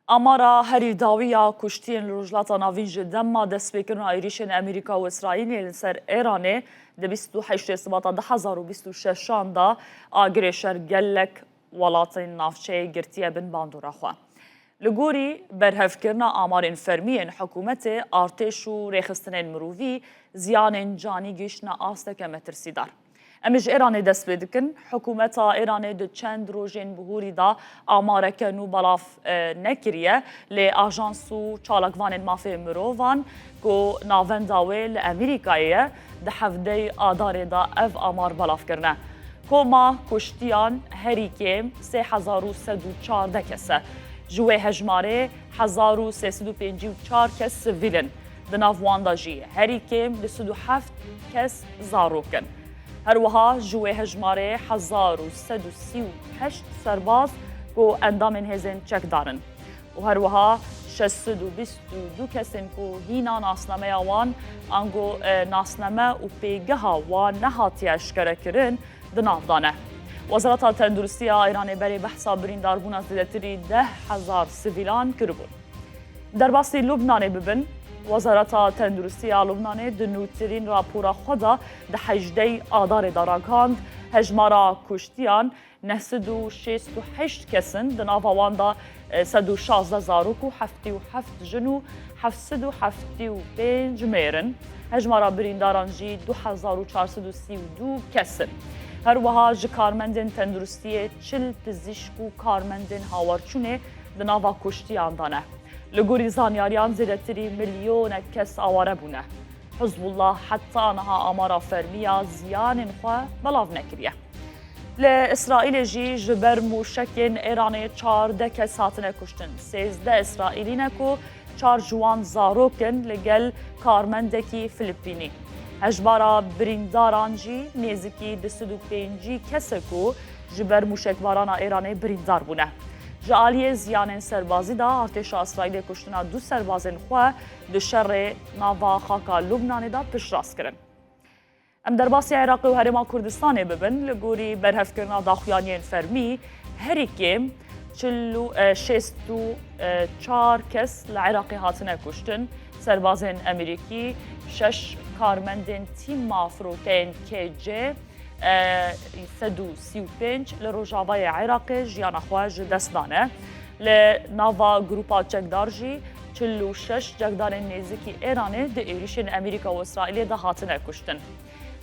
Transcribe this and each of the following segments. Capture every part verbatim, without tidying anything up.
Amara herî dawî ya kuştiyên li Rojhilata Navîn ji dema destpêkirina êrîşên Amerîka û Îsraîlê li ser Îranê di bîst û heştê Sibata du hezar û bîst û şeşan de agirê şer gelek welatên navçeyê girtiye bin bandora xwe. Li gorî berhevkirina amarên fermî yên hikûmetê, artêş û rêxistinên mirovî ziyanên canî gihiştine asteke metirsîdar. Em ê ji Îranê dest pê dikin. Hikûmeta Îranê di çend rojên bihurî de amareke nû belav, e, nekiriye, lê ajans û çalakvanên mafê mirovan ku navenda wê li Amerîkayê ye, di hevdeyê Adarê de ev amar belav kirine. Koma kuştiyan herî kêm sê hezar û sed û çardeh kes e. Ji wê hejmarê hezar û sê sed û pêncî û çar kes sivîl in. Di nav wan de jî herî kêm du sed û heft kes zarok in. Her wiha ji wê hejmarê hezar û sed û sî û heşt serbaz ku endamên hêzên çekdar in û her wiha şeş sed û bîst û du kesên ku hîna nasnameya wan ango, e, nasname û pêgeha wan nehatiye eşkerekirin, di nav de ne. Wezareta Tenduristiya Îranê berê behsa birîndarbûna zêdetirî deh hezar sivîlan kiribûn. Derbasî Lubnanê bibin, Wezareta Tenduristiya Lubnanê di nûtirîn rapora xwe de di hejdehê Adarê de ragihand, hejmara kuştiyan neh sed û şêst û heşt kes in, di nava wan de, e, sed û şazdeh zarok û heftê û heft jin û heft sed û heftê û pênc mêr in. Hejmara birîndaran jî du hezar û çar sed û sî û du kes in. Her wiha ji karmendên tenduristiyê çil pizîşk û karmendên hawerçûnê di nava kuştiyan de ne. Li gorî zanyariyan zêdetirî milyonek kes aware bûne. Hizbullah heta niha amara fermî ya ziyanên xwe belav nekiriye. Li Îsraîlê jî ji ber mûşekên Îranê çardeh kes hatine kuştin, sêzdeh Îsraîlî ne ku çar ji wan zarok in, li gel karmendekî Filipînî. Hejmara birîndaran jî nêzîkî du sed û pêncî kes e ku ji ber mûşekbarana Îranê birîndar bûne. Ji aliyê ziyanên serbazî de artêşa Îsraîlê kuştina du serbazên xwe di şerê nava xaka Lubnanê de piştrast kirin. Em derbasî Iraqê û Herêma Kurdistanê bibin, li gorî berhevkirina daxuyaniyên fermî, herî kêm çil û, e, şêst û çar kes li Iraqê hatine kuştin, serbazên Amerîkî, şeş karmendên tîma firokeyên K C, e, sed û sî û pênc li rojavayê Iraqê jiyana xwe ji dest dane. Li nava grupa çekdar jî çil û şeş çekdarên nêzîkî Îranê di êrîşên Amerîka û Îsraîlê de hatine kuştin.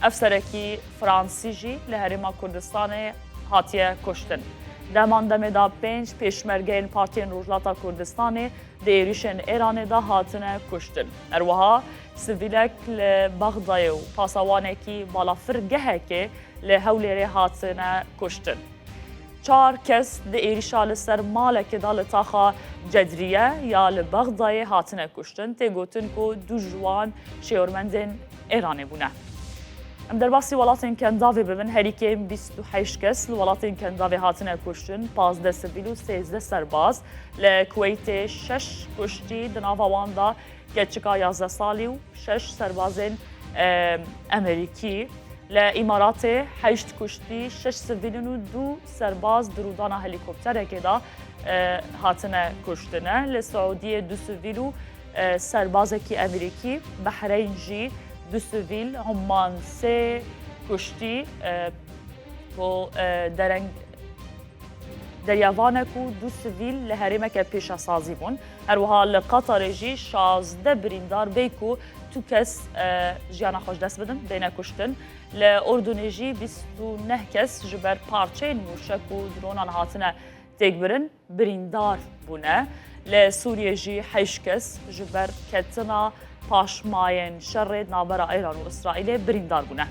Efserekî Fransî jî li Herêma Kurdistanê hatiye kuştin. Deman demê de pênc pêşmergeyên Partiyên Rojhilata Kurdistanê di êrîşên Îranê de hatine kuştin. Her wiha sivîlek li Bexdayê û pasawanekî balafirgehekê li Hewlêrê hatine kuştin. Çar kes di êrîşa li ser malekê de li taxa Cedriye ya li Bexdayê hatine kuştin. Tê gotin ku du ji wan şêwirmendên Îranê bûne. Em derbasî welatên Kendavê bibin, herî kêm bîst û heşt kes li welatên Kendavê hatine kuştin, pazdeh sivîl û sêzdeh serbaz. Li Kuweytê şeş kuştî, di nava wan de keçika yazdeh salî û şeş serbazên, e, Amerîkî. Li Îmaratê heşt kuştî, şeş sivîl in û du serbaz di rûdana helîkopterekê de, e, hatine kuştine. Li Siûdiyê du sivîl û, e, serbazekî Amerîkî, Behreyn jî du sivîl, Umman sê kuştî, e, ku, e, dereng deryavan e ku du sivîl li herêmeke pêşesazî bûn. Her wiha li Qatarê jî şazdeh birîndar bê ku tu kes, e, jiyana xwe ji dest bidin, bêne kuştin. Li Urdunê jî bîst û neh kes ji ber parçeyên mûşek û dronan hatine têkbirin, birîndar bûne. Li Sûriyê jî heşt kes ji ber ketina paşmayên şerê di navbera Îran û Îsraîlê birîndar bûne.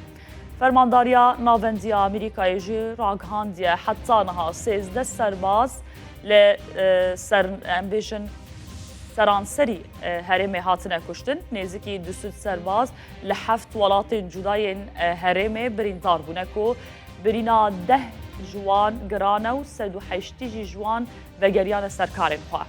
Fermandariya Navendî ya Amerîkayê jî ragihandiye heta niha sêzdeh serbaz li, e, ser, em bêjin, seranserî, e, herêmê hatine kuştin. Nêzîkî du sed serbaz li heft welatên cuda yên, e, herêmê birîndar bûne ku birîna deh ji wan giran e û sed û heştî jî ji wan vegeriyane ser karên xwe.